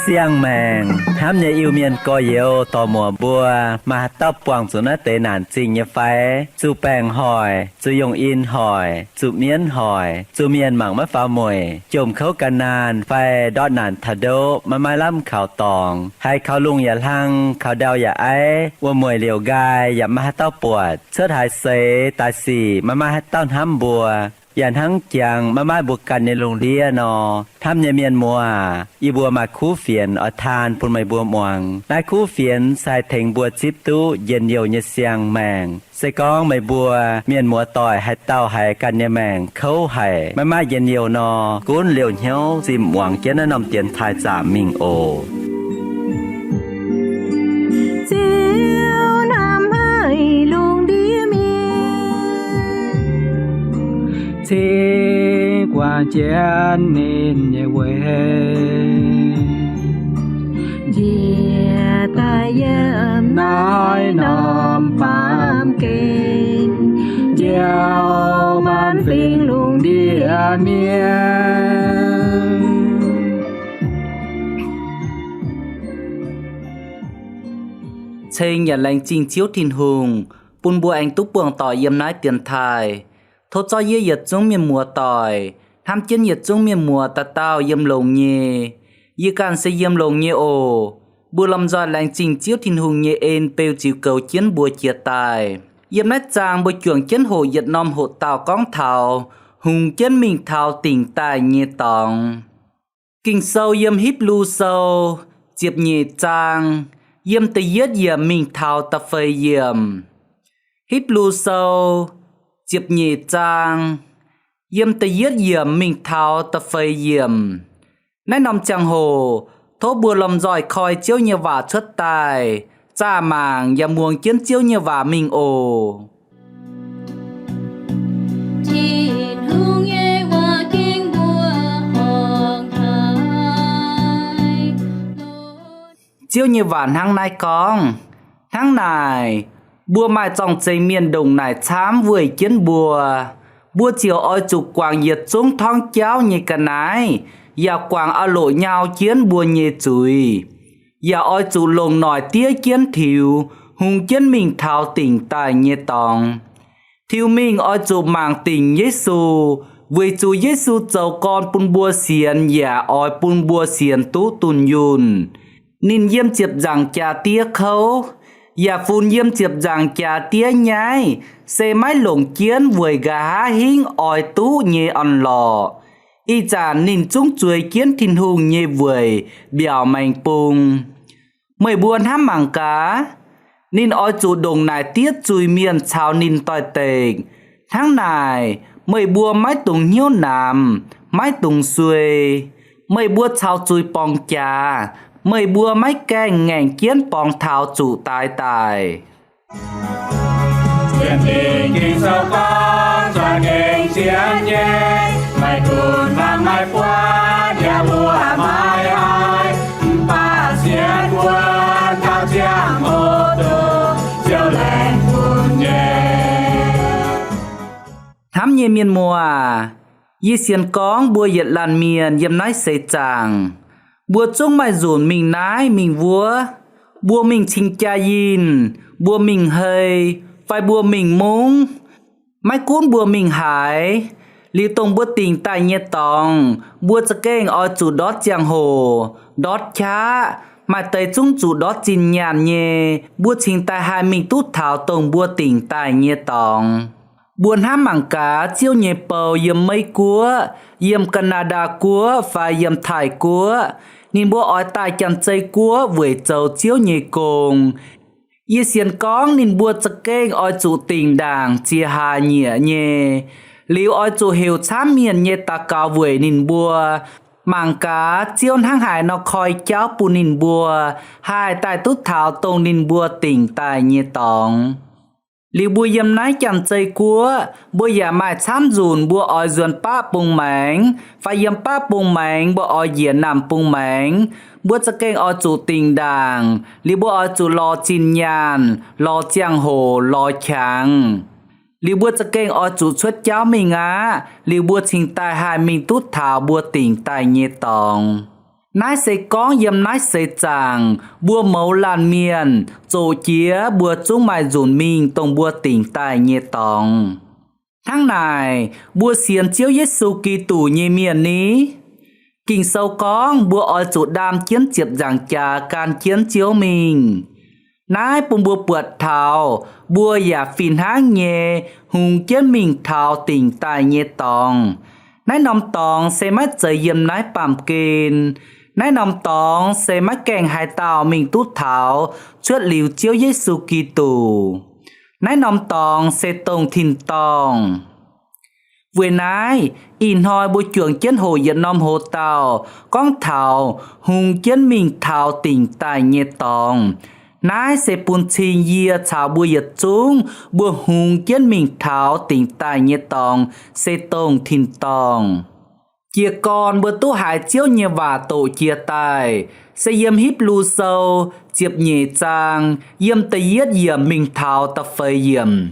Siang-maengc hnamv nyei Iu-Mienh gorx-youz dorc-muoc mbuo, maaih haaix dauh buangh zuqc naaiv deix naanc zingh nyei fai? Zuqc baengc hoic, zuqc yungh in hoic, zuqc mienv hoic, zuqc mienh mangc maiv faaux mueic, jomc kouv gan naanh fai ndortv naanc taux ndoqv maiv maaih lamh kaux dorngx, haiz kaux lungh yaac hlang, kaux ndau yaac aiv, wuom-mueic liouc nqaai yaac maiv maaih haaix dauh buatc, cuotv haaix seix daaih sic maiv maaih haaix dauh hnamv mbuo, yaac hnangv jangx maiv maaih mbuo ganh nyei lungh ndiev nor, hnamv nyei mienh muoz aac, yie mbuo maaih kuv fienx oix taan bun meih mbuo muangx. Naaiv kuv fienx se haih tengx mbuo zipv duqv njien-youh nyei siang-maengc. Se gorngv meih mbuo mienh muoz-doic haaix dauh haiz ganh nyei maengc kouv haic, maiv maaih njien-youh nor, gunv liouh hnyouv zinh muangx jienv naaiv norm dienx taaih zaamc mingh oc. Ziouv hnamv haic lungh ndiev mienh, cingx guangc jienv ninh nyei weic, njiec daaih yiem naaiv norm baamh gen, njoux maanc fingx lungh ndiev mienh. Ceng yaac laengz zingh Ziouv Tin-Hungh bun mbuo aengx duqv buangh doic yiem naaiv dienx taaih. Tov zorqv yie yietc zungv mienh muoz doic, hnamv jienv yietc zungv mienh muoz dauh dauh yiem longx nyei. Yie ganh se yiem longx nyei oc. Mbuo lomh nzoih laengz zingh Ziouv Tin-Hungh nyei en beu ziux goux jienv mbuo jiex daaih. Yiem naaiv zaang mbuo juangc jienv hoqc yietc norm hoqc dauh gorngv taux hungx jienv mingh taux dingc daaih nyei dorngx. Ging-Sou yiem Hipv^lu Sou ziepc nyeic zaang, yiem da'yietv yiemc mingh taux da'feix yiemc. Hipv^lu Sou ziepc nyeic zaang, yiem da'yietv yiemc mingh taux da'feix yiemc. Naaiv norm ziangh hoc, tov mbuo lomh nzoih koi Ziouv nyei waac cuotv daaih, zaah mangc yaac muangx jienv Ziouv nyei waac mingh oc. Tin-Hungh nyei waac gengh mbuox haaix, Ziouv nyei waac hnangv naaiv gorngv, Hnangv naaic, mbuo maaih zorng-zengx mienh ndongc naaic camv weih jienv mbuo. Mbuo ziouc oix zuqc guangc yietc zungv torngv jauv nyei ga'naaiv, yaac guangc auv-loc nyau jienv mbuo nyei zuiz, yaac oix zuqc longc noic diev jienv tiux, hungx jienv mingh taux dingc daaih nyei dorngx. Tiux mingh oix zuqc mangc dingc Yesu, weic zuqc Yesu zoux gorn bun mbuo sienx yaac oix bun mbuo sienx duqv dunh yunh. Ninh yiem ziepc nzaangc jaax diev kouv, yaac funx yiem ziepc nzaangc jaax diev nyaiv, se maiv longc jienv weic nqa'haav hingv oix duqv nyei orn-lorqc. Ih zanc ninh zungv zueiz jienv Tin-Hungh nyei weic mbiaauc maengx bung. Meih mbuo hnamv mangc gaax, ninh oix zuqc ndongc naaic diev zuiz-mienh caux ninh doix-dekc. Hnangv naaic, meih mbuo maiv dungx hnyouv namx, maiv dungx suei. Meih mbuo caux zuiz borngz jaax, meih mbuo maiv gaengh ngaengc jienv borngz taux zuqc daix daic. Sienx Ging-Sou gorngv zuangx gengh sienx nyei, maiv gunv fangx maiv buatc yaac mbuo maiv haiz, mv baac sienx wuonv taux ziangh hoc duqv Ziouv laengz bun nyei. Hnamv nyei mienh muoz, yie sienx gorngv mbuo yietc laanh mienh yiem naaiv seix zaangc, mbuo zungv maaih nzunc mingh naaiv mingh wuov. Mbuo mingh cing jaa-yinh, mbuo mingh hei, fai mbuo mingh mungv, maiv gunv mbuo mingh haaix, liuz dongh mbuo dingc daaih nyei dorngx, mbuo za'gengh oix zuqc ndortv ziangh hoc, ndortv qaqv. Maaih deix zungv zuqc ndortv zinh nyaanh nyei, mbuo cingx daaih haih mingh duqv taux dongh mbuo dingc daaih nyei dorngx. Mbuo hnamv mangc gaax Ziouv nyei bou yiem Meiv Guoqv, yiem Gaa^naa^ndaa Guoqv fai yiem Taiv Guoqv, ninh mbuo oix daaih Janx-Zei Guoqv weic zoux Ziouv nyei gong. Yie sienx gorngv ninh mbuo za'gengh oix zuqc dingc ndaangc ziex hlaax nyieqc nyei. Liuz oix zuqc heuc camv mienh nyei daux gaux weic ninh mbuo. Mangc gaax Ziouv hnangv haaix nor koi jauv bun ninh mbuo haih daaih duqv taux dongh ninh mbuo dingc daaih nyei dorngx. Liuz mbuo yiem naaiv Janx-Zei Guoqv, mbuo yaac maaih camv nzunc mbuo oix nzuonx baqv bung maengx, fai yiem baqv bung maengx mbuo oix njiec naamh bung maengx. Mbuo za'gengh oix zuqc dingc ndaangc, liuz mbuo oix zuqc lorz zinh nyaanh, lorz ziangh hoc, lorz qangx. Liuz mbuo za'gengh oix zuqc cuotv jauv mingh aqv, liuz mbuo cingx daaih haih mingh duqv taux mbuo dingc daaih nyei dorngx. Naaiv se gorngv yiem naaiv seix zaangc mbuo mouz laanh mienh zoqc jiex mbuo zungv maaih nzunc mingh dongh mbuo dingc daaih nyei dorngx. Hnangv naaic, mbuo sienx Ziouv Yesu Giduc nyei mienh ni? Ging-Sou gorngv mbuo oix zuqc ndaam jienv ziepc nzaangc jaax gan jienv Ziouv mingh. Naaiv bun mbuo buatc taux mbuo yaac fih hnangv nyei hungx jienv mingh taux dingc daaih nyei dorngx. Naaiv norm dorngx se maiv zeiz yiem naaiv baamh gen. Naaiv norm dorngx se maiv gaengh haaix dauh mingh duqv taux cuotv liuz Ziouv Yesu Giduc. Naaiv norm dorngx se dongh tin-dorngh. Weic naaiv, ih hnoi mbuo juangc jienv hoqc yietc norm hoc-dauh gorngv taux hungx jienv mingh taux dingc daaih nyei dorngx. Naaiv se bun cing yie caux mbuo yietc zungv mbuo hungx jienv mingh taux dingc daaih nyei dorngx se dongh tin-dorngh. Jiez gorn mbuo duqv haiz Ziouv nyei waac doqc jiez daaih se yiem Hipv^lu Sou ziepc nyeic zaang yiem da'yietv yiemc mingh taux da'feix yiemc.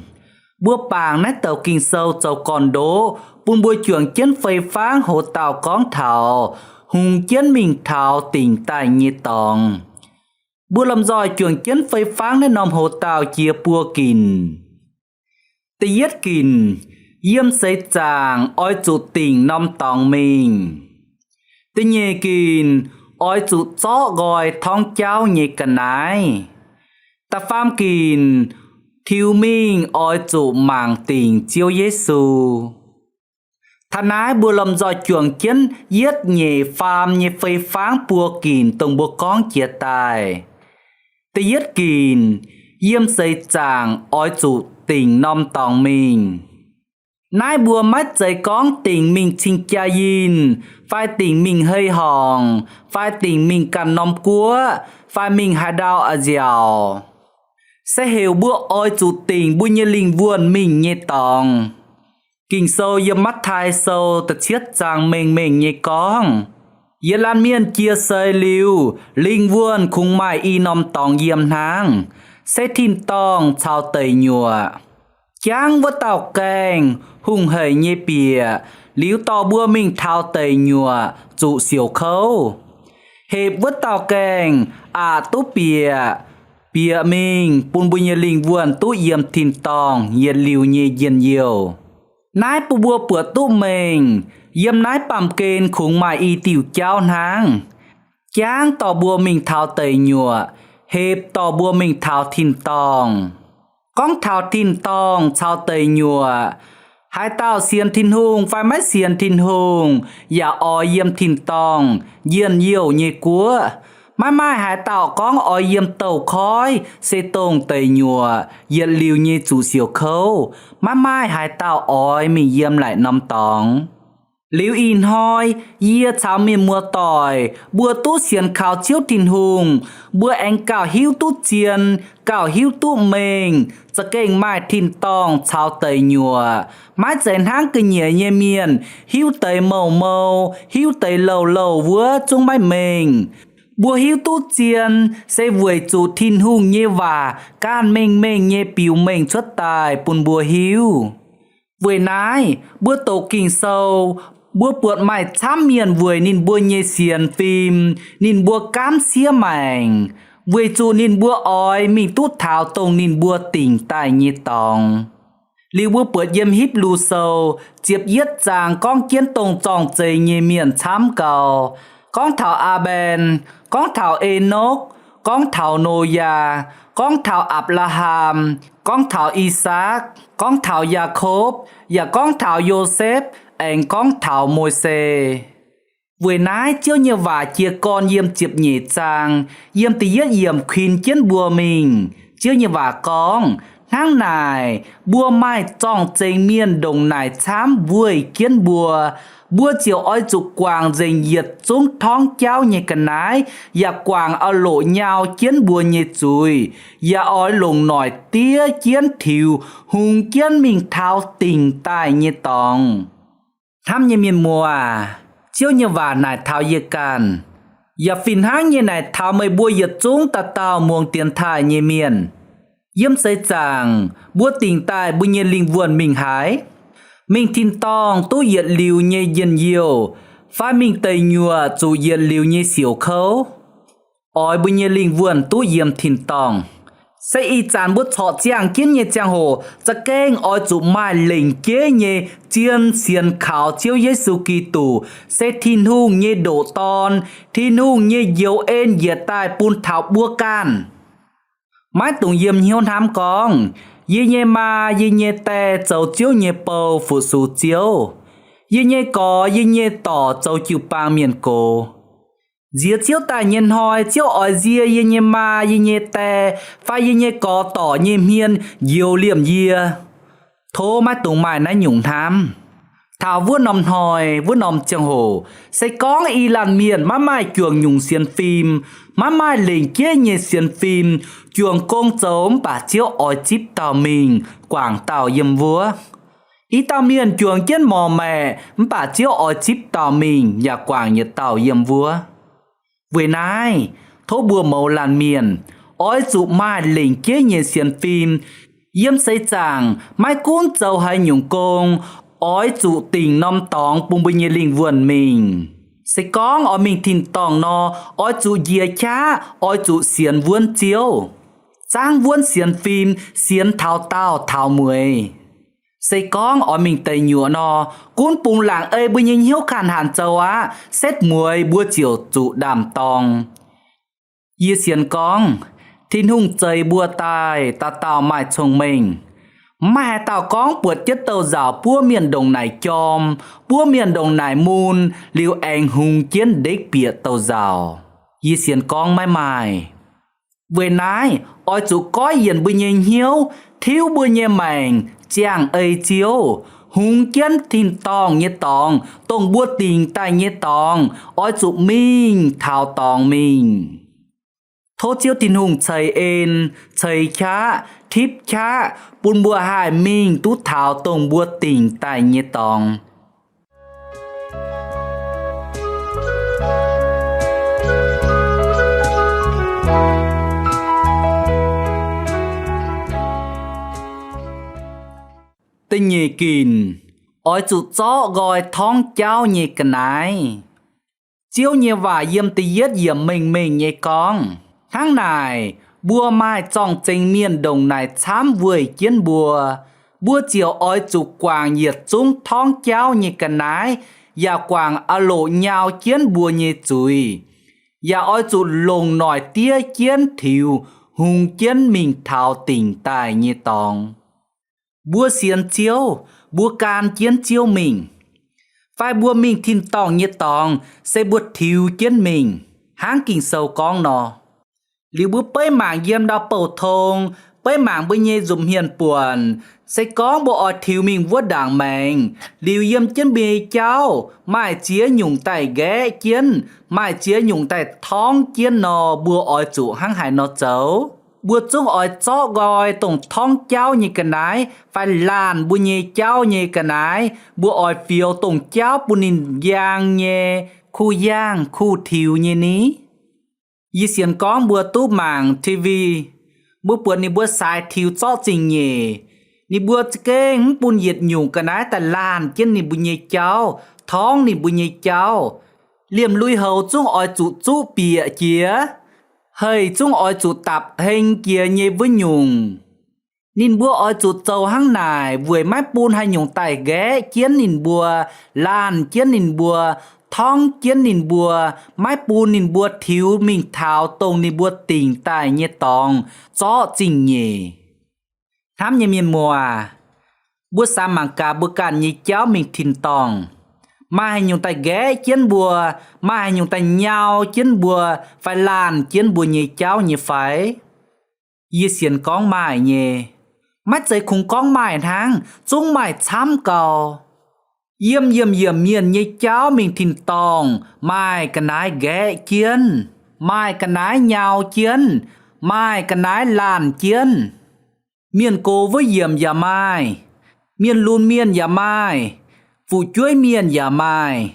Mbuo bangc naaiv douc Ging-Sou zoux gorn-ndoqv bun mbuo juangc jienv fei fangv hoc-dauh gorngv taux hungx jienv mingh taux dingc daaih nyei dorngx. Mbuo lomh nzoih juangc jienv fei fangv naaiv norm hoc-dauh jiex buo ginc. Da'yietv ginc, yiem seix zaangc oix zuqc dingc norm dorngx mingh. Da'nyeic ginc, oix zuqc zorqv nqoi torngv jauv nyei ga'naaiv. Da'faam ginc, tiux mingh oix zuqc mangc dingc Ziouv Yesu. Taux naaiv mbuo lomh nzoih juangc jienv yietv nyeic faam nyei fei fangv buo ginc dongh mbuo gorngv jiez daaih. Da'yietv ginc, yiem seix zaangc oix zuqc dingc norm dorngx mingh. Naaiv mbuo maiv zeiz gorngv dingc mingh cing-jaa-yinh, fai dingc mingh hei horngc, fai dingc mingh ganh norm guoqv, fai mingh haaix ndau a'nziaauc. Se heuc mbuo oix zuqc dingc mbuo nyei lingh wuonh mingh nyei dorngx. Ging-Sou yiem Matv^taai Sou da'cietv zaang mengh mengh nyei gorngv, yietc laanh mienh jiex seix liuz, lingh wuonh kungx maaih i norm dorngx yiem hnangv, se tin-dorngh caux deic nyuoqc. Jangv wuov dauh gaengh hungh hec nyei bieqc, liuz dorh mbuo mingh taux deic nyuoqc zuqc siouc kouv. Hepc wuov dauh gaengh aqc duqv bieqc, bieqc mingh bun mbuo nyei lingh wuonh duqv yiem tin-dorngh yietc liuz nyei njien-youh. Naaiv bun mbuo buatc duqv mengh, yiem naaiv baamh gen kungx maaih i diuh jauv hnangv. Jangv dorh mbuo mingh taux deic nyuoqc, hepc dorh mbuo mingh taux tin-dorngh. Gorngv taux tin-dorngh caux deic nyuoqc, haaix dauh sienx Tin-Hungh fai maiv sienx Tin-Hungh yaac oix yiem tin-dorngh njien-youh nyei guoqv. Maiv maaih haaix dauh gorngv oix yiem douz-koiv se dongh deic nyuoqc yietc liuz nyei zuqc siouc kouv. Maiv maaih haaix dauh oix mingh yiem naaic norm dorngx. Liuz ih hnoi yie caux mienh muoz-doic mbuo duqv sienx kaux Ziouv Tin-Hungh, mbuo aengx gauh hiuv duqv zien, gauh hiuv duqv mengh za'gengh maaih tin-dorngh caux deic nyuoqc. Maiv zeiz hnangv ga'nyiec nyei mienh hiuv deix mouh mou, hiuv deix louh louh wuov zungv maiv mengh. Mbuo hiuv duqv zien se weic zuqc Tin-Hungh nyei waac ganh mengh mengh nyei biux mengh cuotv daaih bun mbuo hiuv. Weic naaiv mbuo doqc Ging-Sou, mbuo buatc maaih camv mienh weic ninh mbuo nyei sienx fim, ninh mbuo gaamv siev maengc, weic zuqc ninh mbuo oix mingh duqv taux dongh ninh mbuo dingc daaih nyei dorngx. Liuz mbuo buatc yiem Hipv^lu Sou ziepc yietv zaang gorngv jienv dongh zorng-zengx nyei mienh camv gau, gorngv taux Aa^mben, gorngv taux Enokv, gorngv taux Noyaa, gorngv taux Apc^laa^ham, gorngv taux I^sakc, gorngv taux Yaakopv, yaac gorngv taux Yosepv, aengx gorngv taux Mose. Weic naaiv Ziouv nyei waac jiez gorn yiem ziepc nyeic zaang, yiem da'yietv yiemc kuinx jienv mbuo mingh. Ziouv nyei waac gorngv, hnangv naaic, mbuo maaih zorng-zengx mienh ndongc naaic camv weic jienv mbuo, mbuo ziouc oix zuqc guangc nzengc yietc zungv torngv jauv nyei ga'naaiv, yaac guangc auv-loqc nyau jienv mbuo nyei zuiz, yaac oix longc noic diev jienv tiux hungx jienv mingh taux dingc daaih nyei dorngx. Hnamv nyei mienh muoz, Ziouv nyei waac naaic taux yie ganh, Yaac fih hnangv nyei naaic taux meih mbuo yietc zungv dauh dauh muangx dienx taaih nyei mienh. Yiem seix zaangc mbuo dingc daaih mbuo nyei lingh wuonh mingh haaix? Mingh tin-dorngh duqv yietc liuz nyei njien-youh, fai mingh deic nyuoqc zuqc yietc liuz nyei siouc kouv? Oix mbuo nyei lingh wuonh duqv yiem tin-dorngh, se ih zanc mbuo corc ziangh jienv nyei ziangh hoc za'gengh oix zuqc maaih lengc jeiv nyei zien sienx kaux Ziouv Yesu Giduc, se Tin-Hungh nyei ndoqc Dorn, Tin-Hungh nyei njoux en njiec daaih bun taux mbuo ganh. Maiv dungx yiem hnyouv hnamv gorngv, Yie nyei maa, yie nyei die zoux Ziouv nyei bou fu-sux Ziouv. Yie nyei gorx, yie nyei dorc zoux jiu-baang mienh gox. Nziex Ziouv daaih nyei hnoi, Ziouv oix nzie yie nyei maa, yie nyei die, fai yie nyei gorx dorc nyei hmien njoux liemh yie. Tov maiv dungx maaih naaiv nyungc hnamv. Taux wuov norm hnoi, wuov norm ziangh hoc, se gorngv i laanh mienh maiv maaih juangc nyungc sienx fim, maiv maaih lengc jeiv nyei sienx fim, juangc gong zoux mv baac Ziouv oix zipv dauh mingh guangc dauh yiem wuov. I dauh mienh juangc jienv morc maeqc mv baac Ziouv oix zipv dauh mingh yaac guangc yietc dauh yiem wuov. Weic naaiv, tov mbuo mouz laanh mienh oix zuqc maaih lengc jeiv nyei sienx fim. Yiem seix zaangc maiv gunv zoux haaix nyungc gong, oix zuqc dingc norm dorngx bun mbuo nyei lingh wuonh mingh. Se gorngv oix mingh tin-dorngh nor, oix zuqc njiec qaqv, oix zuqc sienx wuonv Ziouv, zaangv wuonv sienx fim, sienx taux daauh taux mueiz. Se gorngv oix mingh deic nyuoqc nor, gunv bungx laangc ei mbuo nyei hnyouv kanh hanc zoux aqv, setv mueiz mbuo ziouc zuqc ndaam-dorng. Yie sienx gorngv, Tin-Hungh zeix mbuo daaih dauh dauh maaih cong-mengh. Maiv maaih haaix dauh gorngv buatc jienv douz-nzauc buov mienh ndongc naaic jorm, buov mienh ndongc naaic mun, liuz aengx hungx jienv ndekv bieqc douz-nzauc. Yie sienx gorngv maiv maaih. Weic naaiv, oix zuqc goiv yienc mbuo nyei hnyouv, tiuv mbuo nyei maengc, ziangh ei Ziouv, hungx jienv tin-dorngh nyei dorngx, dongh mbuo dingc daaih nyei dorngx, oix zuqc mingh taux dorngx mingh. Tov Ziouv Tin-Hungh ceix en, ceix qaqv, tipv qaqv, bun mbuo haih mingh duqv taux dongh mbuo dingc daaih nyei dorngx. Da'nyeic ginc, oix zuqc zorqv nqoi torngv jauv nyei ga'naaiv. Ziouv nyei waac yiem da'yietv yiemc mengh mengh nyei gorngv, hnangv naaic, mbuo maaih zorng-zengx mienh ndongc naaic camv weih jienv mbuo, mbuo ziouc oix zuqc guangc yietc zungv torngv jauv nyei ga'naaiv, yaac guangc aah loc nyau jienv mbuo nyei zuiz, yaac oix zuqc longc noic diev jienv tiux, hungx jienv mingh taux dingc daaih nyei dorngx. Mbuo sienx Ziouv, mbuo gan jienv Ziouv mingh, fai mbuo mingh tin-dorngh nyei dorngx se mbuo tiux jienv mingh, hnangv Ging-Sou gorngv nor. Liuz mbuo beiv mangc yiem ndau bouh tong, beiv mangc mbuo nyei nza'hmien buonc, se gorngv mbuo oix tiux mingh wuov ndaangc maengx, liuz yiem jienv mbuo nyei jauv maaih ziex nyungc daaih nqaeqv jienv, maaih ziex nyungc daaih torngv jienv nor, mbuo oix zuqc hnangv haaix nor zoux? Mbuo zungv oix zorqv nqoi dongh torngv jauv nyei ga'naaiv fai laanh mbuo nyei jauv nyei ga'naaiv, mbuo oix fioux dongh jauv bun ninh njang nyei, kuh yaangh kuh tiux nyei ni? Yie sienx gorngv mbuo duqv mangc TV, mbuo buatc ninh mbuo saaix tiux zorqv zingh nyeic. Ninh mbuo za'gengh mv bun yietc nyungc ga'naaiv daaih laanh jienv ninh mbuo nyei jauv, torngv ninh mbuo nyei jauv. Liemh lui-houx zungv oix zuqc zuqv bieqc jiex, hei zungv oix zuqc dapc heng jiex nyei wuov nyungc. Ninh mbuo oix zuqc zoux hnangv naaic weic maiv bun haaix nyungc daaih nqaeqv jienv ninh mbuo, laanh jienv ninh mbuo, torngv jienv ninh mbuo, maiv bun ninh mbuo tiux mingh taux dongh ninh mbuo dingc daaih nyei dorngx zorqv zingh nyeic. Hnamv nyei mienh muoz, mbuo samx mangc gaax mbuo ganh nyei jauv mingh tin-dorngh, maaih haaix nyungc daaih nqaeqv jienv mbuo, maaih haaix nyungc daaih nyau jienv mbuo fai laanh jienv mbuo nyei jauv nyei fai? Yie sienx gorngv maaih nyei. Maiv zeiz kungx gorngv maaih hnangv, zungv maaih camv gau. Yiem yiemh yiemh mienh nyei jauv mingh tin-dorngh maaih ga'naaiv nqaeqv jienv, maaih ga'naaiv nyau jienv, maaih ga'naaiv laanh jienv. Mienh gox wuov yiemc yaac maaih, mienh lunx mienh yaac maaih, fu'jueiv mienh yaac maaih,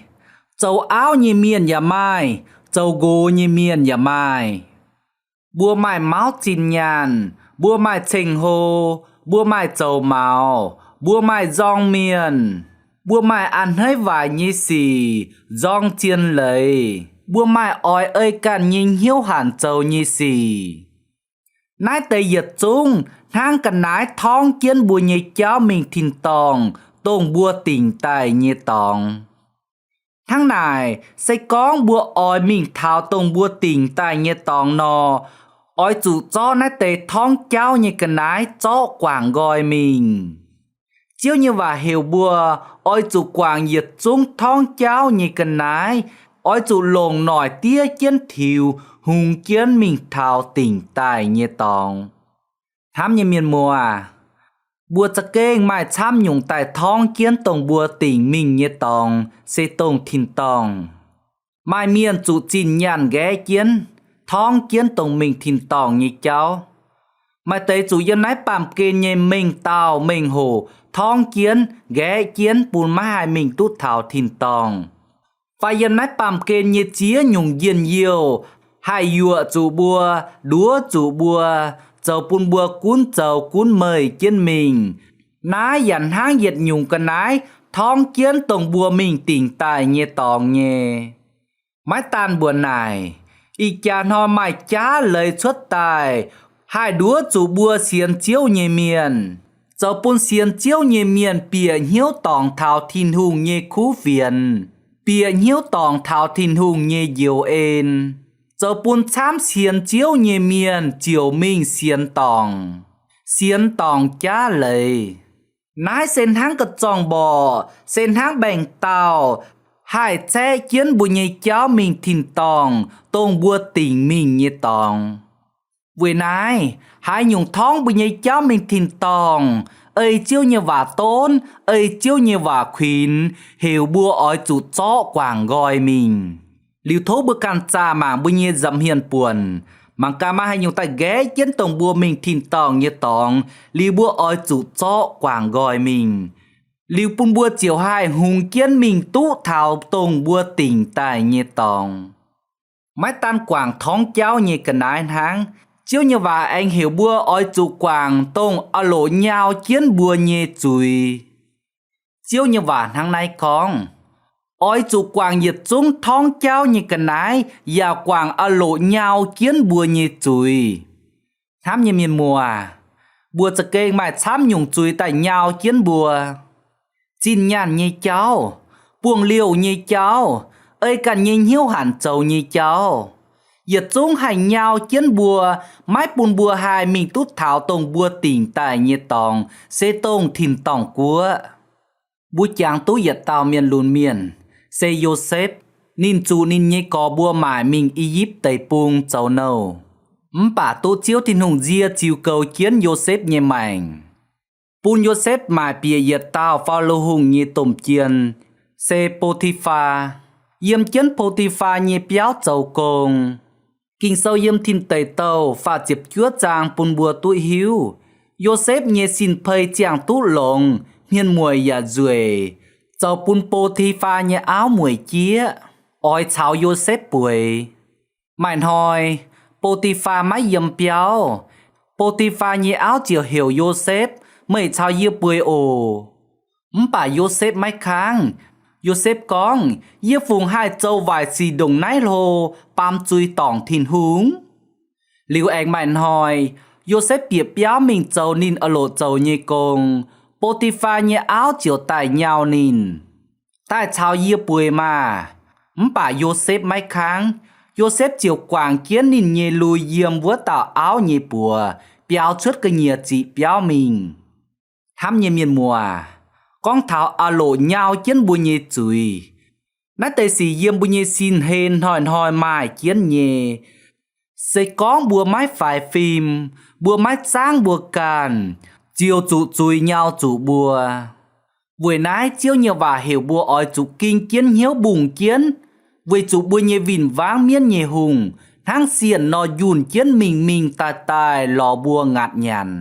zoux auv nyei mienh yaac maaih, Zoux nqox nyei mienh yaac maaih. Mbuo maaih mauv zinh nyaanh, mbuo maaih ceng-hlo, mbuo maaih zoux maux, mbuo maaih nzorng mienh, mbuo maaih a'hneiv waaic nyei sic, nzorng zien leiz, mbuo maaih oix ei ganh nyei hnyouv hanc zoux nyei sic. Naaiv deix yietc zungv hnangv ga'naaiv torngv jienv mbuo nyei jauv mingh tin-dorngh dongh mbuo dingc daaih nyei dorngx. Hnangv naaic, se gorngv mbuo oix mingh taux dongh mbuo dingc daaih nyei dorngx nor, oix zuqc zorqv naaiv deix torngv jauv nyei ga'naaiv zorqv guangc nqoi mingh. Ziouv nyei waac heuc mbuo oix zuqc guangc yietc zungv torngv jauv nyei ga'naaiv, oix zuqc longc noic diev jienv tiux hungx jienv mingh taux dingc daaih nyei dorngx. Hnamv nyei mienh muoz, mbuo za'gengh maaih camv nyungc daaih torngv jienv dongh mbuo dingc mingh nyei dorngx se dongh tin-dorngh. Maaih mienh zuqc zinh nyaanh nqaeqv jienv, torngv jienv dongh mingh tin-dorngh nyei jauv. Maaih deix zuqc yiem naaiv baamh gen nyei mengh dauh mengh hoc torngv jienv, nqaeqv jienv bun maiv haih mingh duqv taux tin-dorngh. Fai yiem naaiv baamh gen nyei ziex nyungc njien-youh haih yuoqc zuqc mbuo, nduov zuqc mbuo, zoux bun mbuo gunv zoux gunv meih jienv mingh. Naaiv yaac hnangv yietc nyungc ga'naaiv torngv jienv dongh mbuo mingh dingc daaih nyei dorngx nyei. Maiv daan mbuoqc naaic, ih jaax hnoi maaih jaav leiz cuotv daaih haih nduov zuqc mbuo sienx Ziouv nyei mienh, zoux bun sienx Ziouv nyei mienh bieqc hnyouv dorngc taux Tin-Hungh nyei kuv fienx, bieqc hnyouv dorngc taux Tin-Hungh nyei njoux en, zoux bun camv sienx Ziouv nyei mienh ziouc mingh sienx dorngc, sienx dorngc jaav leiz. Naaiv se hnangv ga'zorng mborqc, se hnangv baengc dauh haih caeqv jienv mbuo nyei jauv mingh tin-dorngh, dongh mbuo dingc mingh nyei dorngx. Weic naaiv, haaix nyungc torngv mbuo nyei jauv mingh tin-dorngh, ei Ziouv nyei waac donv, ei Ziouv nyei waac kuinx, heuc mbuo oix zuqc zorqv guangc nqoi mingh. Liuz tov mbuo ganh zaah mangc mbuo nyei nza'hmien buonc, mangc gaax maaih haaix nyungc daaih nqaeqv jienv dongh mbuo mingh tin-dorngh nyei dorngx, liuz mbuo oix zuqc zorqv guangc nqoi mingh. Liuz bun mbuo ziouc haih hungx jienv mingh duqv taux dongh mbuo dingc daaih nyei dorngx. Maiv daan guangc torngv jauv nyei ga'naaiv hnangv, Ziouv nyei waac aengx heuc mbuo oix zuqc guangc dongh aah loc nyau jienv mbuo nyei zuiz. Ziouv nyei waac hnangv naaiv gorngv, oix zuqc guangc yietc zungv torngv jauv nyei ga'naaiv yaac guangc aah loc nyau jienv mbuo nyei zuiz. Hnamv nyei mienh muoz, mbuo za'gengh maaih camv nyungc zuiz daaih nyau jienv mbuo. Zinh nyaanh nyei jauv, buangh liouh nyei jauv, ei ganh nyei hnyouv hanc zoux nyei jauv, yietc zungv haih nyau jienv mbuo, maiv bun mbuo haih mingh duqv taux dongh mbuo dingc daaih nyei dorngx, se dongh tin-dorngh guoqv. Mbuo jangx duqv yietc dauh mienh lunx mienh, se Yosepv. Ninh zuqc ninh nyei gorx mbuo maaic mingh I^yipv Deic-Bung zoux nouh, mv baac duqv Ziouv Tin-Hungh nzie ziux goux jienv Yosepv nyei maengc, bun Yosepv maaic bieqc yietc dauh Faalo Hungh nyei domh jien, se Bo^ti^faa, yiem jienv Bo^ti^faa nyei biauv zoux gong. Ging-Sou yiem Tin Deic Douh faah ziepc juov zaang bun mbuo duqv hiuv, Yosepv nyei sin-pei ziangh duqv longx, hmien mueic yaac nzueic, zoux bun Bo^ti^faa nyei auv mueic jieqv, oix caux Yosepv bueix. Maaih hnoi, Bo^ti^faa maiv yiem biauv. Bo^ti^faa nyei auv ziouc heuc Yosepv, Meih caux yie bueix oc. Mv baac Yosepv maiv kangv. Yosepv gorngv, Yie fungc haih zoux waaic sic ndongc naaiv hlo, baamz zuiz dorngc Tin-Hungh? Liuz aengx maaih hnoi, Yosepv bieqc biauv mingh zoux ninh aah loc zoux nyei gong. Bo^ti^faa nyei auv ziouc daaih nyau ninh, Daaih caux yie bueix maah! Mv baac Yosepv maiv kangv. Yosepv ziouc guangc jienv ninh nyei lui yiem wuov dauh auv nyei buoz, biaux cuotv ga'nyiec ziqc biauv mingh. Hnamv nyei mienh muoz, gorngv taux aah loc nyau jienv mbuo nyei zuiz, naaiv deix sic yiem mbuo nyei sin-hlen hnoi-hnoi maaih jienv nyei. Se gorngv mbuo maiv faix fim, mbuo maiv zaangv mbuo ganh, ziouc zuqc zuiz nyau zuqc mbuo. Weic naaiv Ziouv nyei waac heuc mbuo oix zuqc ging jienv hnyouv mbungh jienv, weic zuqc mbuo nyei win-wangv mienv nyei hungh hnangv sienh nor njunh jienv mingh mingh daaih daaih lorz mbuo ngaatc nyanc.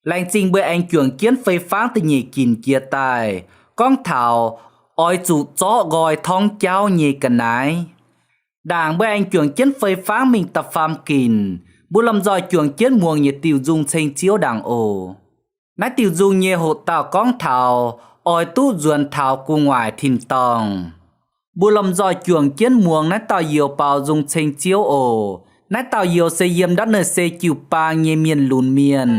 Laengz zingh mbuo aengx juangc jienv fei-fangv da'nyeic ginc jiex daaih, gorngv taux oix zuqc zorqv nqoi torngv jauv nyei ga'naaiv. Ndaangc mbuo aengx juangc jienv fei fangv mingh da'faam ginc, mbuo lomh nzoih juangc jienv muangx yietc diuh nzung ceng Ziouv ndaangc oc. Naaiv diuh nzung nyei hoqc dauh gorngv taux oix duqv nzuonx taux gu'nguaaic tin-dorngh. Mbuo lomh nzoih juangc jienv muangx naaiv dauh youz baaux nzung ceng Ziouv oc. Naaiv dauh youz se yiem ndortv naaiv se jiu-baang nyei mienh lunx mienh.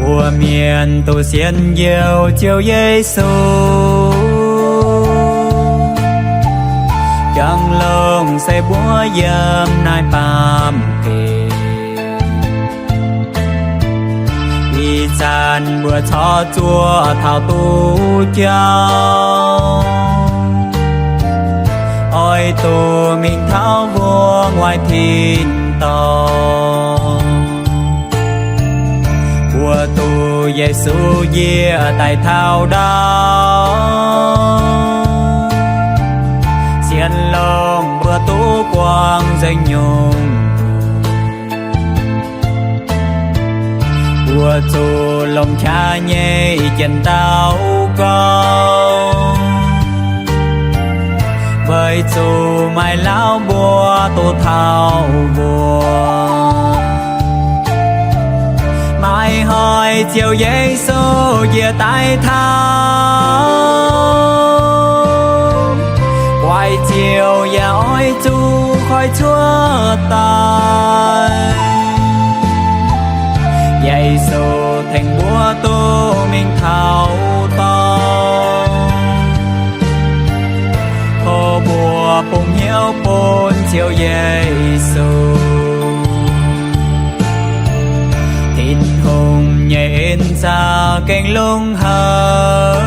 Mbuo mienh duqv sienx youz Ziouv Yesu, jangx longx se mbuo yiem naaiv baamh gen. Ih zanc mbuo corc zuov taux duqv jauv, oix duqv mingh taux mbuo gu'nguaaic tin-dorngh. Mbuo duqv Yesu njiec daaih taux ndau, sienx longx mbuo duqv buangh nzengc nyungc. Mbuo zuqc longc qaqv nyei jien daux gaux, weic zuqc maaih lauh mbuo duqv taux mbuo. Maiv hnoi Ziouv Yesu njiec daaih taux, guaix ziouc yaac oix zuqc koi cuotv daaih. Yesu tengx mbuo duqv mingh taux dorngx. Tov mbuo bungx hnyouv bun Ziouv Yesu. Tin-Hungh nyei en zaux gengh longx haic,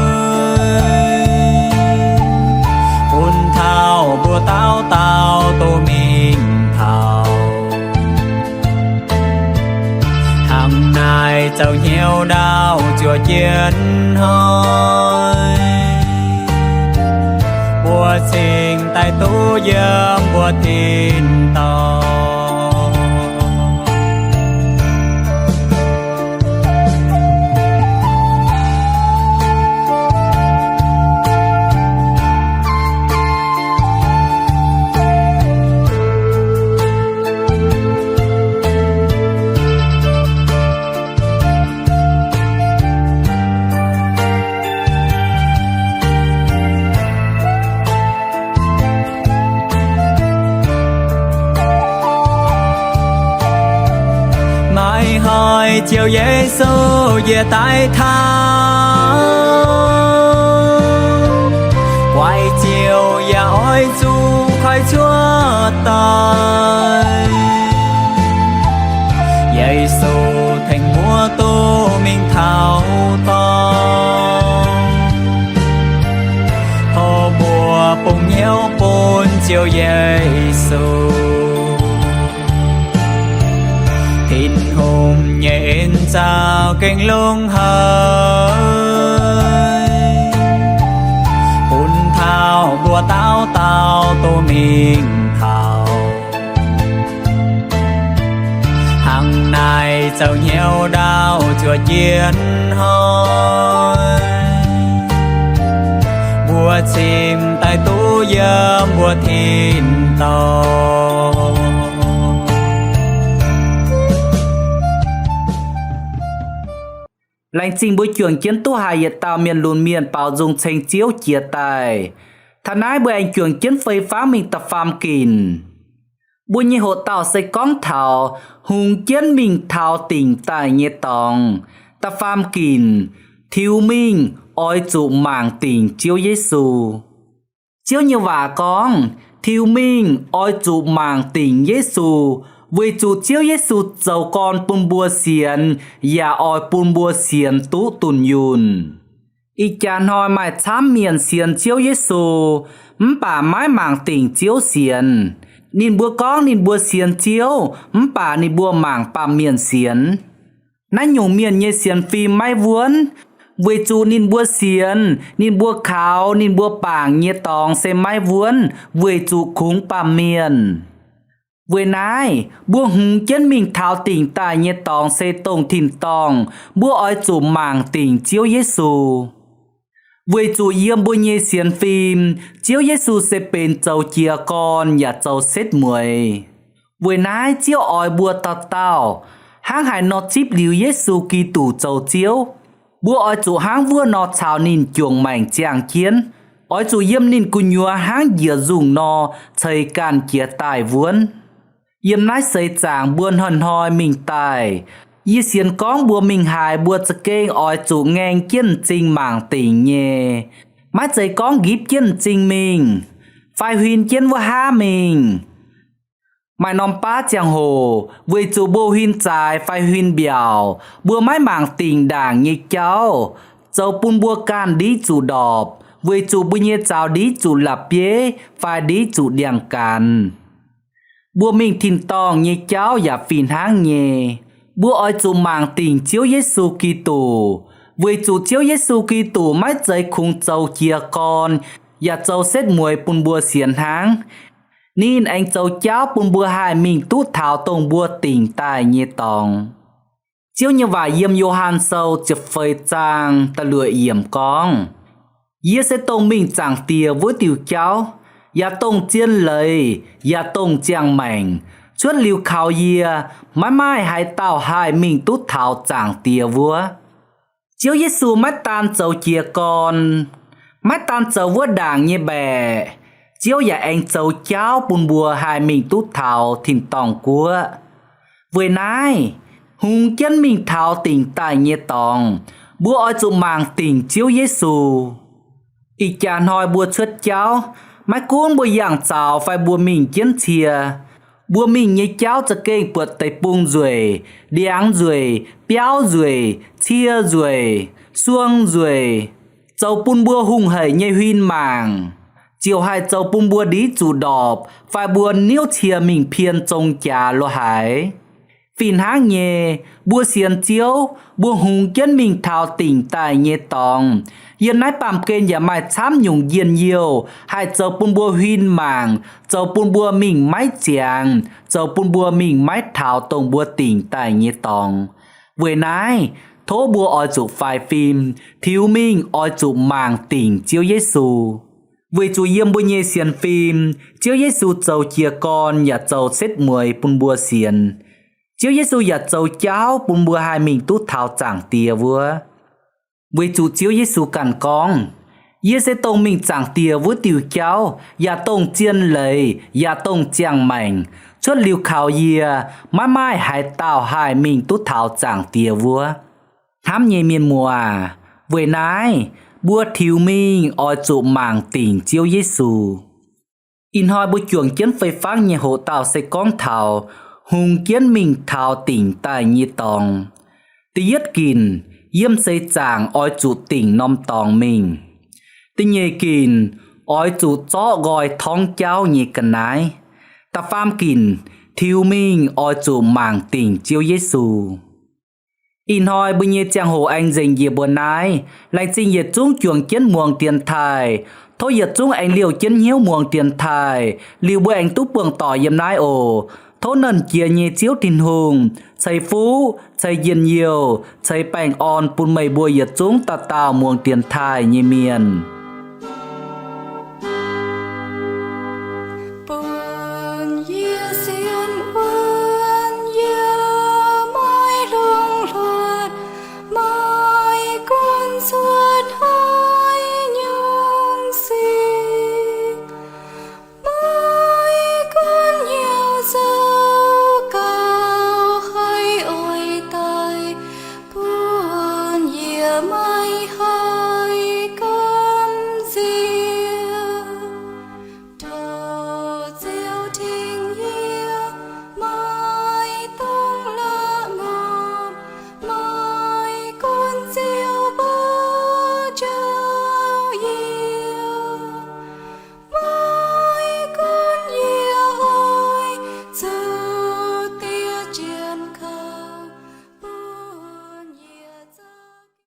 bun taux mbuo dauh dauh duqv mingh taux. Hnangv naaic zoux hnyouv ndaauv zuoqc jienv hnoi, mbuo cingx daaih duqv yiem mbuo tin-dorngh. Maiv hnoi Ziouv Yesu njiec daaih taux, guaix ziouc yaac oix zuqc koi cuotv daaih. Yesu tengx mbuo duqv mingh taux dorngx. Tov mbuo bungx hnyouv bun Ziouv Yesu. Tin-Hungh nyei en zaux gengh longx haic, bun taux mbuo dauh dauh duqv mingh taux. Hnangv naaic zoux hnyouv ndaauv zuoqc jienv hnoi, mbuo cingx daaih duqv yiem mbuo tin-dorngh. Laengz zingh mbuo juangc jienv duqv haiz yietc dauh mienh lunx mienh baaux nzung ceng Ziouv jiex daaih. Taux naaiv mbuo aengx juangc jienv fei fangv mingh da'faam ginc. Mbuo nyei hoqc dauh se gorngv taux hungx jienv mingh taux dingc daaih nyei dorngx. Da'faam ginc, tiux mingh oix zuqc mangc dingc Ziouv Yesu. Ziouv nyei waac gorngv, tiux mingh oix zuqc mangc dingc Yesu, weic zuqc Ziouv Yesu zoux gorn bun mbuo sienx, yaac oix bun mbuo sienx duqv dunh yunh. Ih jaax hnoi maaih camv mienh sienx Ziouv Yesu, mv baac maiv mangc dingc Ziouv sienx. Ninh mbuo gorngv ninh mbuo sienx Ziouv, mv baac ninh mbuo mangc baamh mienh sienx. Naaiv nyungc mienh nyei sienx fim maiv wuonv, weic zuqc ninh mbuo sienx, ninh mbuo kaux, ninh mbuo bangc nyei dorngx se maiv wuonv, weic zuqc kungx baamh mienh. Weic naaiv, mbuo hungx jienv mingh taux dingc daaih nyei dorngx se dongh tin-dorngh, mbuo oix zuqc mangc dingc Ziouv Yesu. Weic zuqc yiem mbuo nyei sienx fim, Ziouv Yesu se benx zoux jiez gorn yaac zoux setv mueiz. Weic naaiv Ziouv oix mbuo dauh dauh hnangv haaix nor zipv liuz Yesu Giduc zoux Ziouv, mbuo oix zuqc hnangv wuov nor caux ninh juangc maengc ziangh jienv, oix zuqc yiem ninh gu'nyuoz hnangv njiec nzungh nor ceix ganh jiez daaih wuonv. Yiem naaiv seix zaangc mbuo hnoi-hnoi mingh daaih, yie sienx gorngv mbuo mingh haaix mbuo za'gengh oix zuqc ngaeng jienv m'zing mangc dingc nyei. Maiv zeiz gorngv nqipv jienv m'zing mingh, fai huin jienv wuov haav mingh. Maaih norm baav ziangh hoc weic zuqc mbuo huin zaaix fai huin mbiaauc, mbuo maiv mangc dingc ndaangc nyei jauv, zoux bun mbuo ganh ndiqv zuqc ndorpc, weic zuqc mbuo nyei zaux ndiqv zuqc la'bieiv fai ndiqv zuqc ndiangx-gaanx. Mbuo mingh tin-dorngh nyei jauv yaac fih hnangv nyei. Mbuo oix zuqc mangc dingc Ziouv Yesu Giduc, weic zuqc Ziouv Yesu Giduc maiv zeiz kungx zoux jiez gorn yaac zoux setv mueiz bun mbuo sienx hnangv. Ninh aengx zoux jauv bun mbuo haih mingh duqv taux dongh mbuo dingc daaih nyei dorngx. Ziouv nyei waac yiem Yo^han Sou ziepc feix zaang da'luoqc yiemc gorngv, Yie se dongh mingh Zaangc Diex wuov diuh jauv, yaac dongh zien leiz, yaac dongh ziangh maengc. Cuotv liuz kaux yie, maiv maaih haaix dauh haih mingh duqv taux Zaangc Diex wuov. Ziouv Yesu maiv daan zoux jiez gorn, maiv daan zoux wuov ndaangc nyei mbaeqc, Ziouv yaac aengx zoux jauv bun mbuo haih mingh duqv taux tin-dorngh guoqv. Weic naaiv, hungx jienv mingh taux dingc daaih nyei dorngx, mbuo oix zuqc mangc dingc Ziouv Yesu. Ih jaax hnoi mbuo cuotv jauv, maiv gunv mbuo yangh zaux fai mbuo mingh jienv cie, mbuo mingh nyei jauv za'gengh buatc deic-bung nzueic, ndiangx nzueic, biauv nzueic, cie nzueic, suong nzueic, zoux bun mbuo hungh haic nyei huin mangc, ziouc haih zoux bun mbuo ndiqv zuqc ndorpc fai mbuo niouv cie mingh pien zong jaax lo haaix. Fih hnangv nyei, mbuo sienx Ziouv, mbuo hungx jienv mingh taux dingc daaih nyei dorngx, yiem naaiv baamh gen yaac maaih camv nyungc njien-youh haih zoux bun mbuo huin mangc, zoux bun mbuo mingh maiv ziangx, zoux bun mbuo mingh maiv taux dongh mbuo dingc daaih nyei dorngx. Weic naaiv, tov mbuo oix zuqc faix fim, tiux mingh oix zuqc mangc dingc Ziouv Yesu. Weic zuqc yiem mbuo nyei sienx fim, Ziouv Yesu zoux jiez gorn yaac zoux setv mueiz bun mbuo sienx. Ziouv Yesu yaac zoux jauv bun mbuo haih mingh duqv taux Zaangc Diex wuov. Weic zuqc Ziouv Yesu ganh gorngv, Yie se dongh mingh Zaangc Diex wuov diuh jauv, yaac dongh zien leiz, yaac dongh ziangh maengc. Cuotv liuz kaux yie, maiv maaih haaix dauh haih mingh duqv taux Zaangc Diex wuov. Hnamv nyei mienh muoz, weic naaiv, mbuo tiux mingh oix zuqc mangc dingc Ziouv Yesu. Ih hnoi mbuo juangc jienv fei fangv nyei hoqc dauh se gorngv taux hungx jienv mingh taux dingc daaih nyei dorngx. Da'yietv ginc, yiem seix zaangc oix zuqc dingc norm dorngx mingh. Da'nyeic ginc, oix zuqc zorqv nqoi torngv jauv nyei ga'naaiv. Da'faam ginc, tiux mingh oix zuqc mangc dingc Ziouv Yesu. Ih hnoi mbuo nyei ziangh hoc aengx nzengc njiec mbuo naaiv. Laengz zingh yietc zungv juangc jienv muangx dienx taaih. Tov yietc zungv aengx liouh jienv hnyouv muangx dienx taaih, liuz mbuo aengx duqv buangh doic yiem naaiv oc. Tov Nernh Jiex nyei Ziouv Tin-Hungh ceix fuqv ceix njien-youh ceix baengh orn bun meih mbuo yietc zungv dauh dauh muangx dienx taaih nyei mienh. Bun yie sienx wuonv yie maiv hlongx hluoqc, maiv gunv cuotv hnoi nyungc sic, maiv gunv hnyouv zoux gaux haih oix daaih, bun yie maiv